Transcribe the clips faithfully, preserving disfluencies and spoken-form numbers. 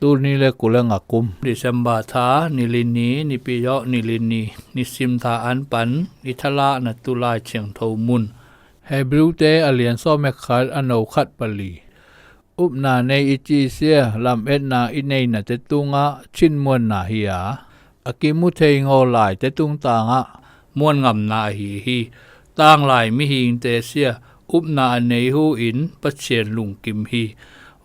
Tul ni le kul le nga kum, December tha, ni li ni, nipi zawh ni li ni, nisim tha an pan i thalahna tulai thiangtho mun. Hebrew te a lian sawm le khat, a no khat pali. Upna nei i ci sia, lametna i neina te tungah chinmuanna hi a, a kimu thei ngaw lai te tungtangah muanngamna ahi hi. Tanglai mihingte sia, upna a nei hu in Pathian lungkim hi.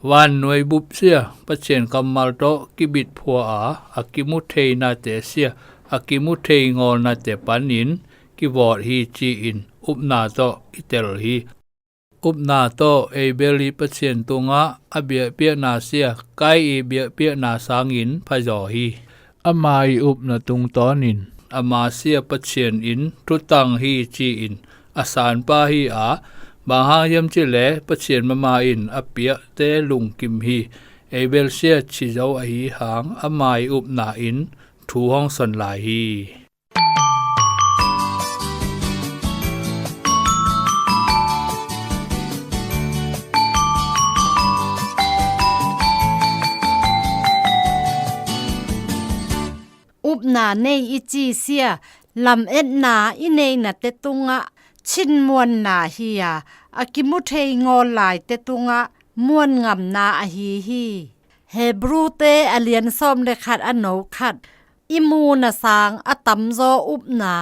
Vannuai bup sia, Pathian kammal tawh kibit phua a, a kimu theinate sia, a kimu thei ngawlnate panin kivawt hi ci-in upna tawh i tel hi. Upna tawh Abel i Pathian tungah a biakpiakna sia, Kain i biakpiakna sangin phazaw hi. Ama i upna tungtawnin ama sia Pathian in thutang hi ci-in a sanpa hi a, bang hang hiam cih leh Pathian mama in a piakte lungkim hi. Abel sia thi zo ahi hang ama i upna in thu hong son lai hi. Upna nei i ci sia, lametna i neina te tungah chinmuanna hi a, a kimu thei ngaw lai te tungah muanngamna ahi hi. Hebrew te a lian sawm le khat, a no khat. I muna sang a tamzaw upna.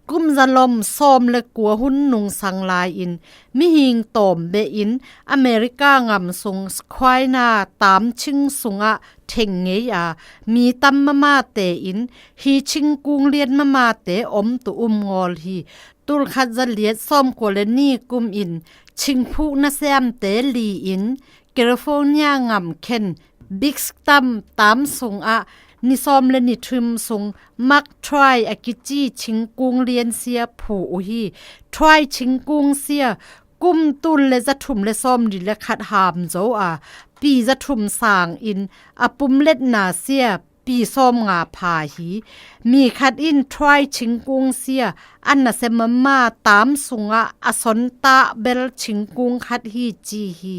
Kum zalom sawm le kua hun nungsang lai-in mihing tawm behin America ngam sung Skyna tamching sungah theng ngei a, mi tam mamate in hi chingkung lian mamate om tu um ngawl hi. Tulkhat zaliat sawm kua le ni kum in chingphuk nasiamte li in California ngam khen Big Stump tam sungah ni sawm le ni thum sung Mark Twain a kici chingkung liansia phu uh hi. Twain chingkung sia kum tul le zathum le sawm li le khat ham zo a, pi zathum sang in a pumletna sia pi sawm nga pha hi. Mi khat in Twain chingkung sia a nasia mama tam sungah a sontak bel chingkung khat hi ci hi.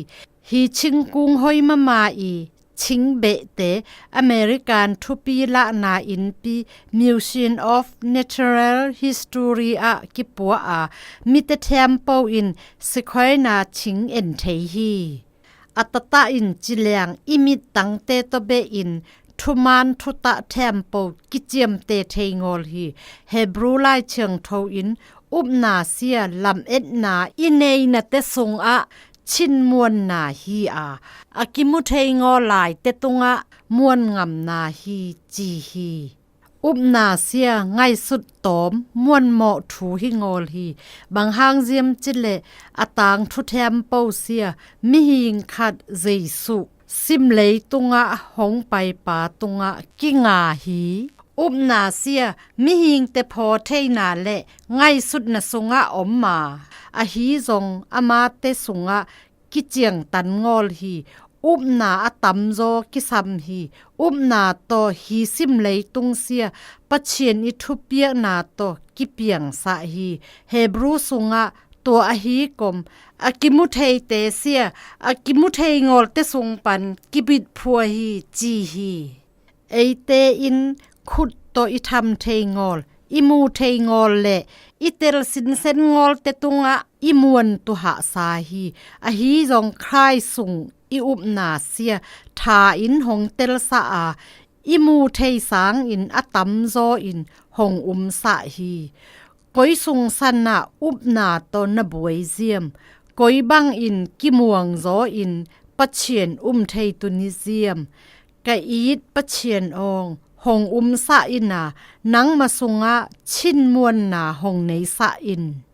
Hi chingkung hoi mama i chingbehte American thupi lahna innpi Museum of Natural History ah kipua a, mite thempo in Skyna ching en thei hi. A tatah in ci leng i mittangte tawh behin thuman thutah thempo kiciamte thei ngawl hi. Hebrew lai thiangtho in upna sia, lametna i neina te sungah chinmuanna hi a, a kimu thei ngaw lai te tungah muanngamna hi ci hi. Upna sia ngaihsut tawm muanmawh thu hi ngawl hi. Bang hang ziam cih leh a tangthu thempo sia mihing khat Jesuh simlei tungah hong paipa tungah kinga hi. Upna sia mihingte phaw theina le ngaihsutna sungah om a, ahi zong amate sungah kiciangtan ngawl hi. Upna a tamzaw kisam hi. Upna tawh hi simlei tung sia Pathian i thupiakna tawh kipiangsah hi. Hebrew sungah tua ahi kom a kimu theite sia a kimu thei ngawlte sung pan kibit phua hi ci hi. Eite in khut tawh i tham thei ngawl, i mu thei ngawl le i tel sinsen ngawlte tungah i muan tuhahsa hi. Ahi zong Khrih sung i upna sia tha in hong telsa a, i mu thei sangin a tamzaw in hong umsah hi. Koi sungsanah upna tawh na buai ziam? Koi bangin kimuangzaw in Pathian um thei tuni ziam? Ka it Pathian awng, hong umsah in a, nangma sungah chinmuanna hong neisah in.